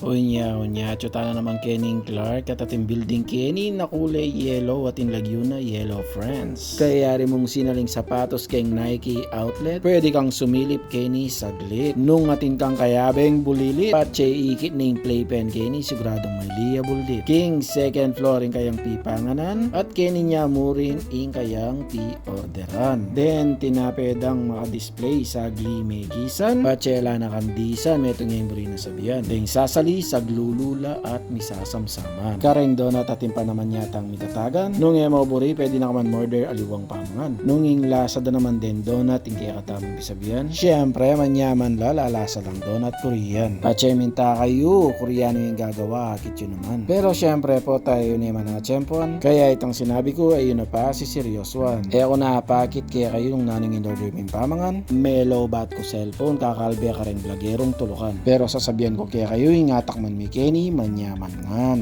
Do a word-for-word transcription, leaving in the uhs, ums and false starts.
Unya, unya, atyu tana naman kening Clark at ating building keni na kulay yellow at ing lagyu na Yellow Friends. Kayari mung sinaling sapatos keng Nike outlet, pwede kang sumilip keni saglit. Nung atin kang kayabeng bulilit, patse ikit ning playpen keni, siguradung may liya buldit. King second floor ing kayang pipanganan, at keni nya murin ing kayang pi-orderan. Then, tinape dang makadisplay sagli megisan, patse la na kandisan, metung ya ing buri na sabian. Deng sasali, saglulu la at misasamsaman. Kareng donut atin pa naman yatang mitatagan. Nung e mu buri, pwede na ka man murder aliwang pamangan. Nung ing lasa da naman deng donut ing kekatamung pisabian, siyempre, manyaman la, lalasa lang donut Korean. Patse minta kayu, Koreano ing gagawa, akit yu naman. Pero siyempre po, tayu ne man atiyempuan. Kaya itang sinabi ku, e yu na pa siseryusuan. E ku na apakit kekayu nung nanu ing in-order ming pamangan. Me-lowbat ku cellphone, kakalbe kareng blagerung tulukan. Pero sasabian ku kekayu, ing atakman mi keni, manyaman ngan.